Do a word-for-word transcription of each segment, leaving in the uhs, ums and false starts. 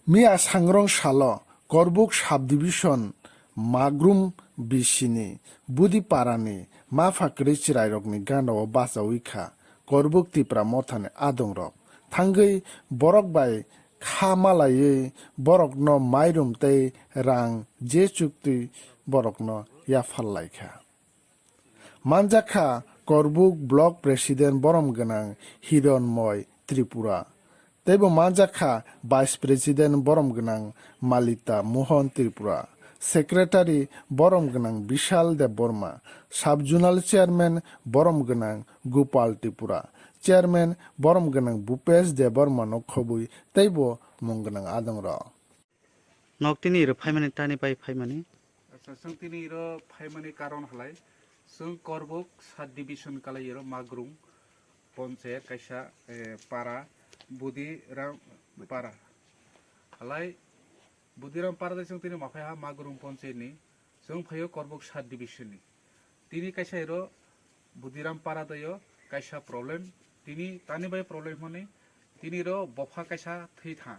Miya sangrong salo Korbuk subdivision Magrum bisini Budi parani mapha kwrwi chwrairokni gandao bachaui kha Korbuk Tipra mothani adongrok. Thangwi borok bai kha malaiwi borokno mairum tei rang je chuktwi borokno yaphar lai kha. Manjakha Korbuk Block President borom gwnang Hironmoy Tripura. Teibo manjakha Vice President borom gwnang Malita Mohan Tripura, Secretary borom gwnang Bishal Debbarma, Sub Zonal Chairman borom gwnang Gopal Tripura, Chairman borom gwnang Bhupesh Debbarma no khobwi teibo mung gwnang adongrok. Nok tini iro phaimani tani bai phaimani. Acha, chwng tini iro phaimani karon halai, chwng Korbuk sub division kalai iro Magrung ponchayat kaisa, eh, para, Budiram para. Halai Budiram para de chwng tini maphai ha Magrung ponchayat ni, chwng phaio Korbuk sub division ni. Tini kaisa iro Budiram para doyo kaisa problem, tini tani bai problem hwnwi, tini ro bopha kaisa thwi tha,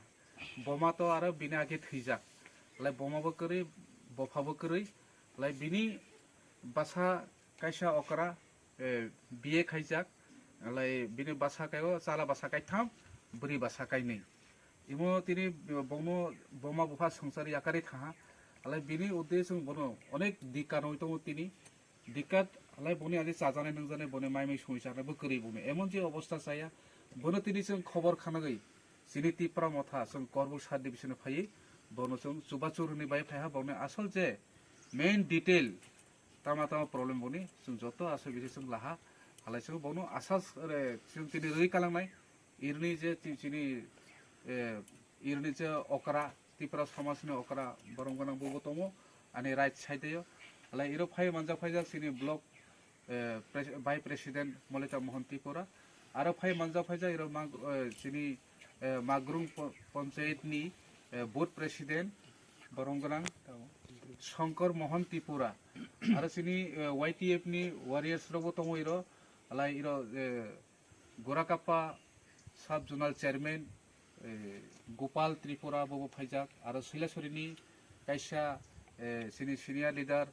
boma to aro bini age thwijak, lai boma bo kwrwi, bopha bo kwrwi, lai bini basa kaisa okra, eh, B A khaijak, lai bini basa kaio chala basa kaitham, bwrwi basa kainwi. Imo tini bongno boma bopha swngchar yakarwi thaha, lai bini uddeswng bono onek dikka nwi tongo tini. Dikkat halai boni adi chajanai nungjanai boni mai mai songwi chanai bo kwrwi boni emon je obostha chaya, bono tini chwng khobor khanagwi chini Tipra motha chwng Korbuk sub division phaiwi bono chwng chubachu rwni bai phaiha boni asol je main detail tama tama problem boni chwng joto aswk bisi chwng laha halai chwng bono asas re chwng tini rwi kalangnai. Irni je ti-, chini, eh, irni je okra, Tipra somajni okra, borom gwnang bubo tongo, ani right side o. Alai iro phai manjak phaijak chini block, eh, pres-, vice president Molita Mohan Tripura. Aro phai manjak phaijak iro mag-, eh, chini, eh, Magrung po-, ponchayat ni, eh, booth president, borom gwnang Shankar Mohan Tripura. Aro chini, eh, Y T F ni warriors rokbo tongo iro. Alai iro, eh, Gorakappa Sub Zonal Chairman, eh, Gopal Tripura bobo phaijak, aro Sailasorini kaisa, eh, sini senior leader,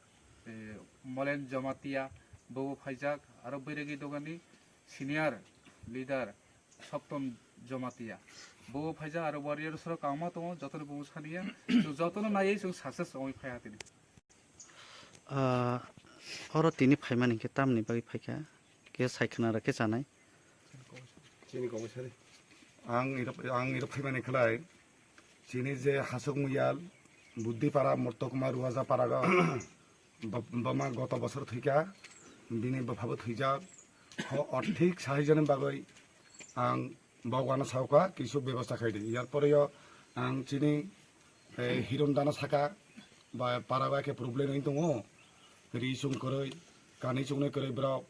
eh, Molen Jamatia bobo phaijak, aro Bairagi Dogani senior leader Soptom Jamatia bobo phaijak, aro warriors rok kwbangma tongo, jotono bumo saniya, chwng jotono naiwi chwng success wngwi phaiha tini. Ah, oro tini phaimani khe tamni bagwi phaikha? Khe sai khna rw khe chanai. Chini kok sari. Ang iro, ang iro phaimani khlai. Chini je Hasuk Muyal, Buddhi Para, Murtokma, Ruaja Para ga, ba-, bama goto bosor thwikha, bini bwphabo thwijak. Ho, o thik sahijani bagwi ang Bhagwano saukha kisu bebosta khaidi. Yar pore yo ang chini, eh, Hiron dano saka ba para bai khe problem wng tongo. Ri sung kwrwi, kani chungnai kwrwi borok.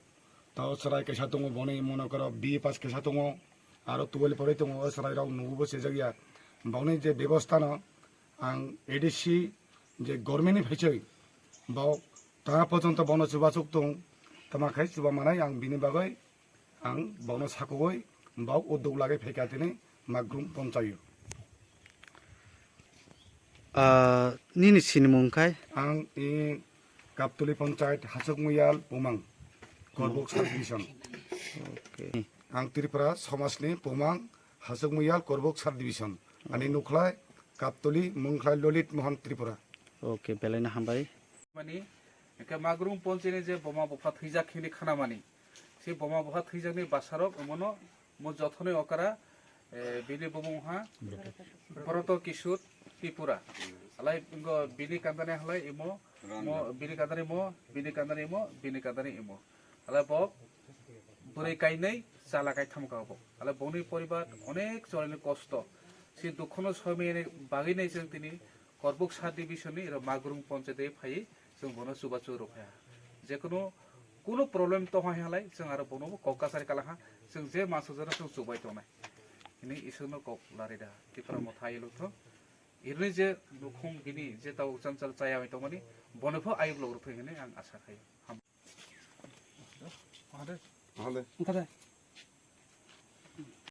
Tao chwrai kaisa tongo, boni mono koro B A pass kaisa tongo. Aro twelve pore tongo, o chwrai rok nugo bo sejak ya. Boni je bebosta no ang A D C je government ni phaichwi bo ta porjonto bono chubachu tong, tama khai chuba manai ang bini bagwi Ang bono sakugwi bok uddog lagwi phaikha tini Magrum ponchayo. Ah, nini sinimung khai? Ang i Kaptuli Ponchayat Hasuk Muyal Pumang, Korbuk Sub Division. Okay. Ang Tripura Somajni Pumang Hasuk Muyal Korbuk Sub Division. Ani nukhlai Kaptuli, mungkhlai Lolit Mohan Tripura. Okay, belai no hambai. Mani, eke Magrum ponchini je boma bupha thwijak hini khana mani. Se boma bupha thwijakni basarok omono mo jothonwi okra, eh, bini bumung ha Broto Kishore Tripura. Alai ingo bini kandani halai imo, mo, bini kandani mo, bini kandani imo, bini kandani imo. Alai bo bwrwi kainwi chala kaitham ka bo. Alai boni poribar onek cholaini kosto. Se dukhono soimani bagwi nei chwng tini Korbuk Sub Division ni ro Magrum ponchayat phai chwng bono chubachu rwphaiha. Jekunu kunu problem tongha hinlai chwng aro bono kok kachari kalaha. Chwng je masuk jora chwng chubai tongnai. Hini iswkno kok larida. Tipra motha ayuk lukthung. Irni je nukhung bini je tau chanchal chaya oi tongmani bono pho ayuk lok rwphai hini ang asa khaio. Ham- Hande. Hande. Wngkha de?